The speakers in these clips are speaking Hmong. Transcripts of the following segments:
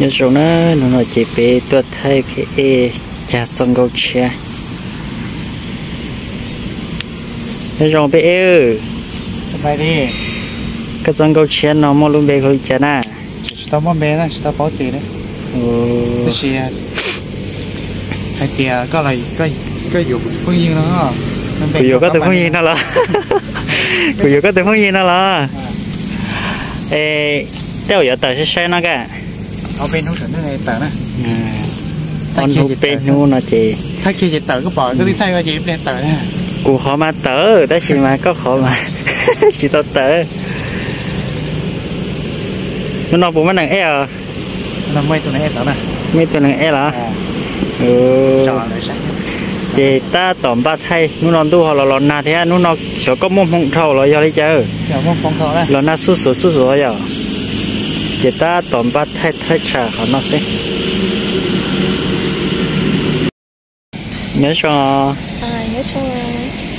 Nyob zoo na, hnub no ces peb tuaj thaij peb ej cag txoj nkauj tshiab. Nyob zoo peb ej. Koj txoj nkauj tshiab no muaj lub npe hu li cas na? Tsis tau muaj npe na, tsis tau paub tes na. Tab sis hais tias koj yuav kuv tus phooj ywg no. Kuv yuav koj tus phooj ywg no los? Kuv yuav koj tus phooj ywg no los? Es tej zaum yuav tawm sai sai no ka. Ob hnub peb hnub no ces, kuv qhov mas tawm tab sis mas koj qhov mas tsis tau tawm. Hnub no puas muaj neeg ej os? Muaj ib tug neeg ej los? Ces tab tom npaj thaij, hnub no ntuj ho los los nag thiab, hnub no xyov koj muaj hmoo dhau los yog li cas. Los nag xuj xuav xuj xuav yom. Ces tab tom npaj thaij thaij tsham qhov no xwb. Nyob zoo.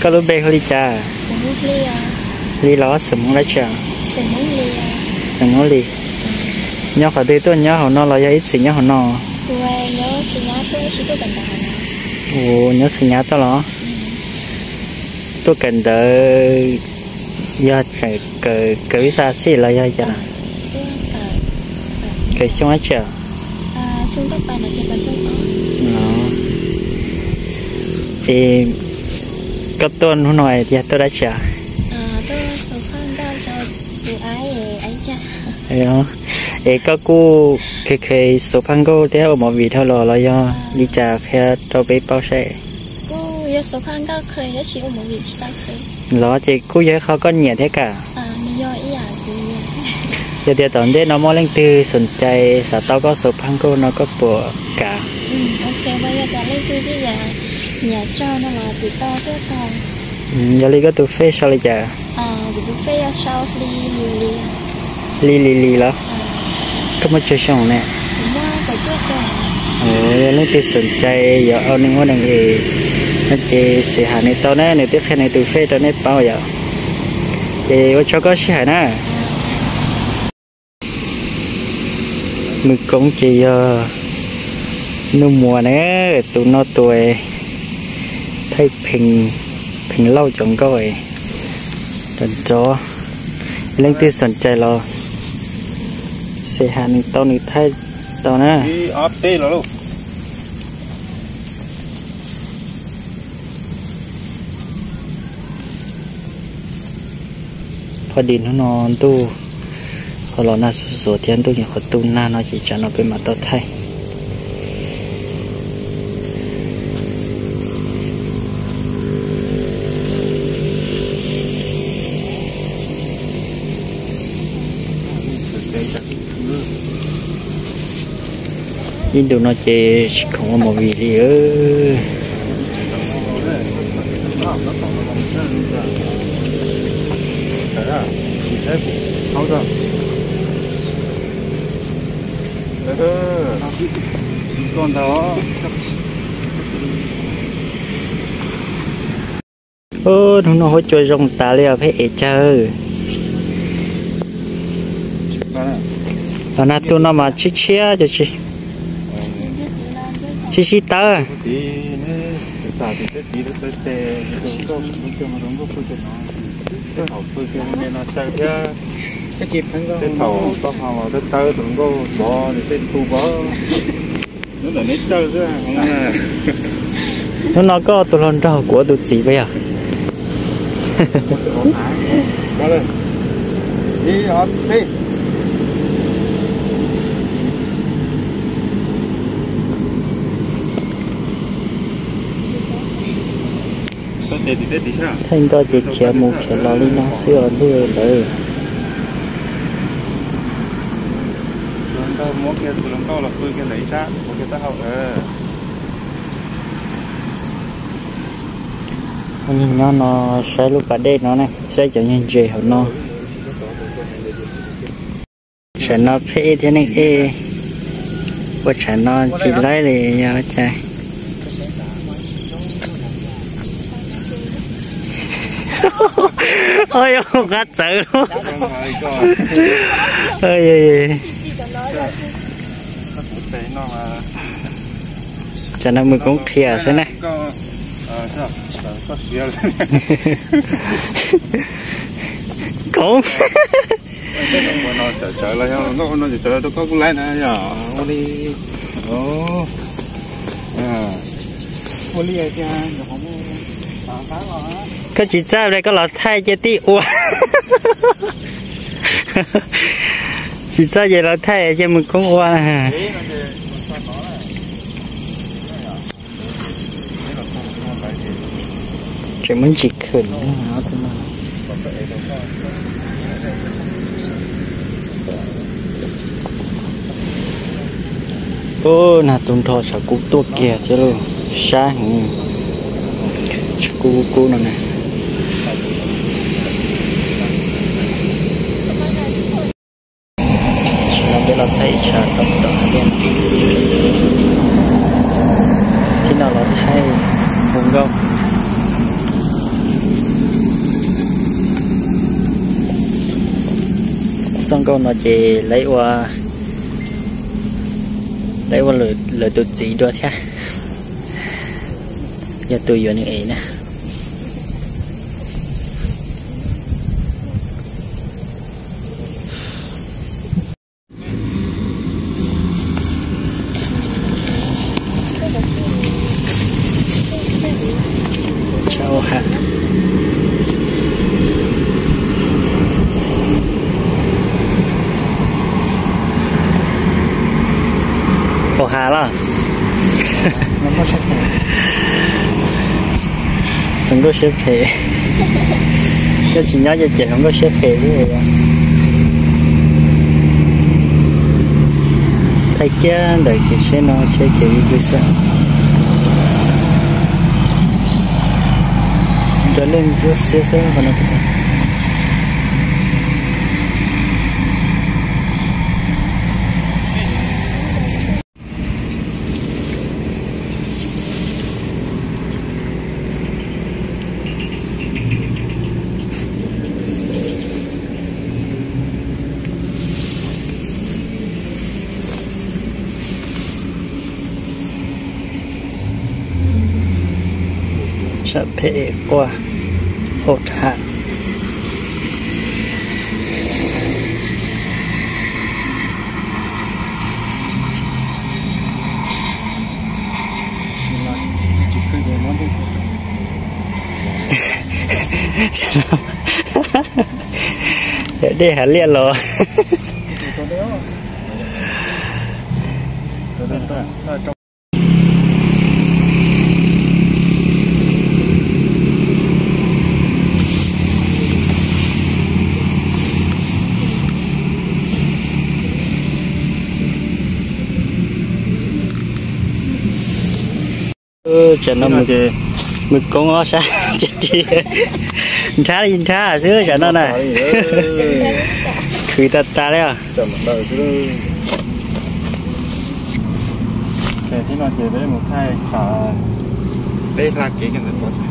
Koj lub npe hu li cas? Li los xeem Hmoob dab tsi? Xeem Hmoob Lis. Nyob qhov twg, tuaj nyob hauv no los yog ib txwm nyob hauv no? Nyob Xwm Nyab tuaj los? Tuaj kawm ntawv yog tseem kawm vib xa xij los yog cas? Kawm xyoo dab tsi? Es koj tuaj hnub no yog tuaj dab tsi? Es koj kuj kheev kheev xuv phaj nkauj thiab ua movie dhau los los yog li cas, qhia rau peb paub saib. Los ces kuj yog ib qho koj nyiam thiab kam. Yog tias tom ntej no muaj leej twg xoom cai xav tau koj xuv phaj nkauj no koj puas kam? Yog li koj tus face sau li cas? Li Lis Lis los? Koj muaj tsawg xyoo ne? Yog leej twg xoom cai yuav ua neeg ua neeg es no ces xim ham nws tau na, nws twb qhia nws tus face rau nej paub yom. Ces ua tsaug koj sij hawm na. Nws koob ces yog Nuj Muas na, tus no tus thaij Pheej Lauj cov nkauj nrov nrov. Leej twg xoom cai los xim ham nws tau, nws thaij tau na. Phob dis hnub no ntuj ho los nag xuv xuav thiab, ntuj nyuam qhuav tu nag no ces tsam no peb mam tau thaij. Ib ntus no ces tsis khoom ua movie li. Hnub no huab cua zoo tas li os peb ev cawg. Los nag tu no mas tshiab tshiab, sib sib tawb. Tej thaum toj ho los tawb tawb tus nkauj vov nws tej tu pov. Hnub no koj tus hluas nraug kuv tus txiv puas yog? Thaij nkauj ces khiav mus khiav los li no xwb os ntuj lawm. Nyob no saib lub pas dej no ne, saib cov nyuag ntses hauv no. Tsam no peb ej thiab neeg ej ua tsam no tsis laib li yog cas. Yog qab txawv lawm. Tsam no mus koob qhia xwb na. Koob. Koj tsis txawj li koj los thaij cia tib ua. Tsis txawj ces los thaij cia mus koob ua. Tseem muab ntsis khwm. Ub, nag tu nrho tshav kub tuaj kiag thiab lauj, sab heev. Tshav kub kub no na. Tam sim no peb los thaij ib tshav tom tom hav liaj no, thiab no los thaij hu nkauj. Txoj nkauj no ces lawv ua, lawv ua lawv tus txiv dua thiab, yog tus yuav nws ev na. Hauv hav los? Hluas nkauj siab phem. Koj tsis nyob ces hluas nkauj siab phem xwb. Thaij kiag ntawm kev tsheb no, tsheb kev ib pw xwb. Nrog leej ntsuab xiab xwb qhov no. Sab phem quaj hauv hav. Yog dej hav liaj los. Tsam no mus koob ob sab, nrhab li nrhab xwb tsam no na. Khwv tas tas li os. Ces tib no ces peb mus thaij tshav, peb hla kev kiag ntawd pov xwb.